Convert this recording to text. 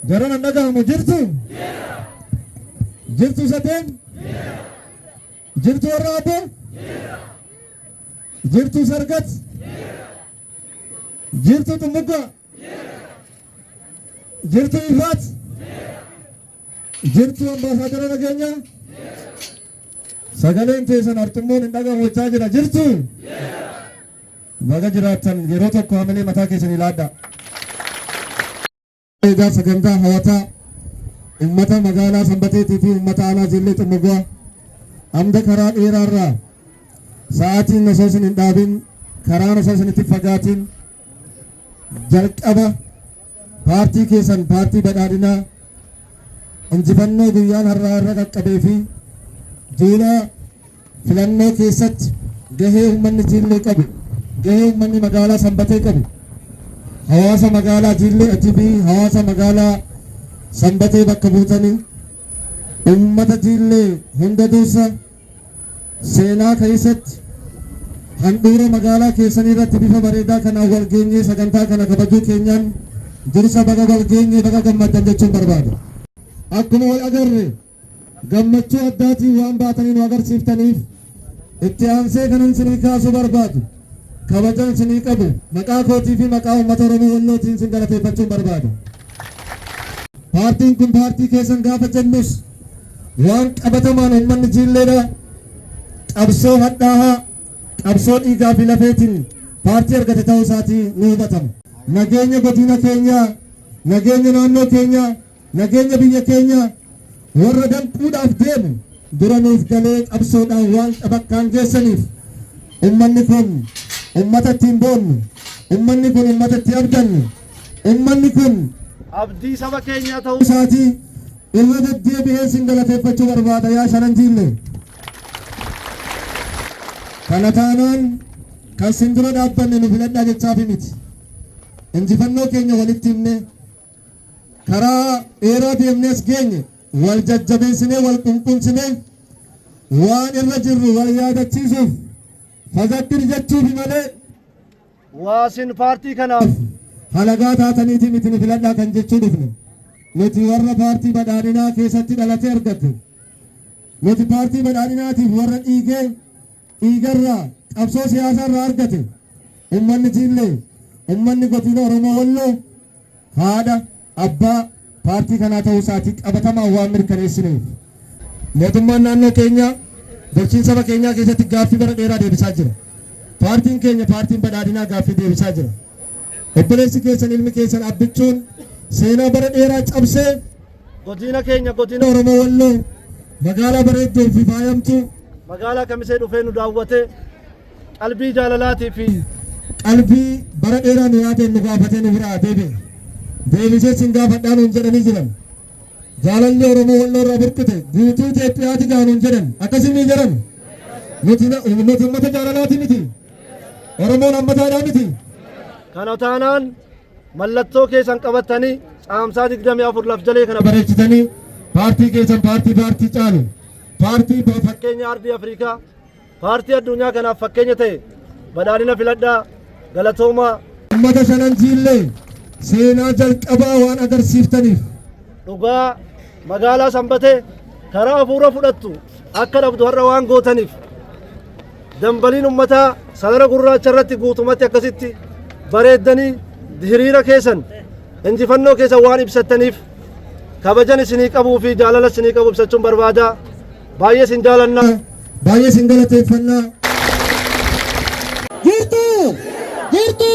Jaran an dhaga'amu jirtu? Jirtu sateen? Jirtu warra abboo? Jirtu sargat? Jirtu xumuggaa? Jirtu ifaat? Jirtu ambaasaadara nageenyaa? Sagaleen teessan arxummoon hin dhagahamu jechaa jira. Jirtu? Baga jiraattan yeroo tokko hamilee mataa keessanii laadhaa. Egaa sagantaa hawataa ummata magaalaa Sanbateetii fi ummata aanaa Jiillee Xummugaa hanga karaa dheeraarraa sa'aatiin osoo isin hin dhaabin karaan osoo isinitti fagaatin jalqaba paartii keessan paartii badhaadhinaa injifannoo guyyaan har'aa irra qaqqabee fi duula filannoo keessatti gahee uummanni Jiillee qabu, gahee uummanni magaalaa Sanbatee qabu, hawaasa magaalaa Jiillee fi hawaasa magaalaa Sanbatee bakka buutanii uummata Jiillee hunda dursa seenaa keessatti handhuura magaalaa keessanii irratti bifa bareedaa kanaan wal geenyee sagantaa kana kabajuu keenyaan dursa baga wal geenyee baga gammaddan jechuun barbaada. Akkuma wal agarre gammachuu addaatiin waan baatanii nu agarsiiftaniif itti aansee kanan sinii kaasuu barbaadu kabajan sinii qabu maqaa kootii fi maqaa uummata Oromoo Wallootiin sin galateeffachuun barbaada. Paartiin kun paartii keessan gaafa jennus waan qabatamaan uummanni Jiilleedha qabsoo hadhaahaa qabsoo dhiigaa fi lafeetiin paartii argate ta'uu isaatii ni hubatama. Nageenya godina keenyaa, nageenya naannoo keenyaa, nageenya biyya keenyaa warra danquudhaaf deemu dura nuuf galee qabsoodhaan waan bakkaan geessaniif ummanni kun ummata ittiin boonnu, ummanni kun ummata itti abdannu, ummanni kun abdii saba keenyaa ta'uu isaatii irra deddeebi'ee sin galateeffachuu barbaada yaa shanan Jiillee. Kana taanaan kan sin dura dhaabbanne nu filadhaa jechaafi miti. Injifannoo keenya walitti himne karaa dheeraa deemnee as geenye wal jajjabeessinee wal qunqunsinee waan irra jirru wal yaadachiisuuf fazakir jechuufi malee waasin paartii kanaaf halagaa taataniiti miti nu filadhaa kan jechuu dhufne. Nuti warra paartii badhaadhinaa keessatti dhalatee argate. Nuti paartii badhaadhinaatiif warra dhiigee dhiigarraa qabsoo siyaasaarraa argate. Ummanni Jiillee, ummanni godina Oromoo Walloo haadha abbaa paartii kanaa ta'uu isaatii qabatamaan waan mirkaneessineef. Mootummaan naannoo keenyaa bulchiinsa saba keenyaa keessatti gaaffii bara dheeraa deebisaa jira. Paartiin keenya paartiin badhaadhinaa gaaffii deebisaa jira. Obboleessi keessan ilmi keessan abbichuun seenaa bara dheeraa cabsee godina keenya godina Oromoo Walloo magaalaa bareedduu fi faayamtuu magaalaa Kamisee dhufee nu daawwatee qalbii jaalalaatii fi qalbii bara dheeraa nu yaadeen nu gaafatee nu biraa deebi'e. Deebisee sin gaafadhaa nuun jedhanii jiran. Jaalalli Oromoo Walloo irraa burqite guutuu Itoophiyaati ga'a nuun jedhan. Akkasii ni jedhan. Nuti nuti uummata jaalalaati miti. Oromoon hammataadhaa miti. Kana taanaan mallattoo keessan qabattanii caamsaa 24 laf jalee kana bareechitanii paartii keessan paartii paartii caalu paartii fakkeenya ardii Afrikaa paartii addunyaa kanaaf fakkeenya ta'e badhaadhina filadhaa galatoomaa. Uummata shanan Jiillee seenaa jalqabaa waan agarsiiftaniif dhugaa magaalaa Sanbatee karaa hafuura fudhattu akka dhabdu har'a waan gootaniif dambaliin ummataa sarara gurraacha irratti guutumatti akkasitti bareeddanii hiriira keessan injifannoo keessan waan ibsattaniif kabajan isinii qabuu fi jaalala isinii qabu ibsachuun barbaada. Baay'ee isin jaalanna. Baay'ee isin galateeffannaa. Jirtu! Jirtu!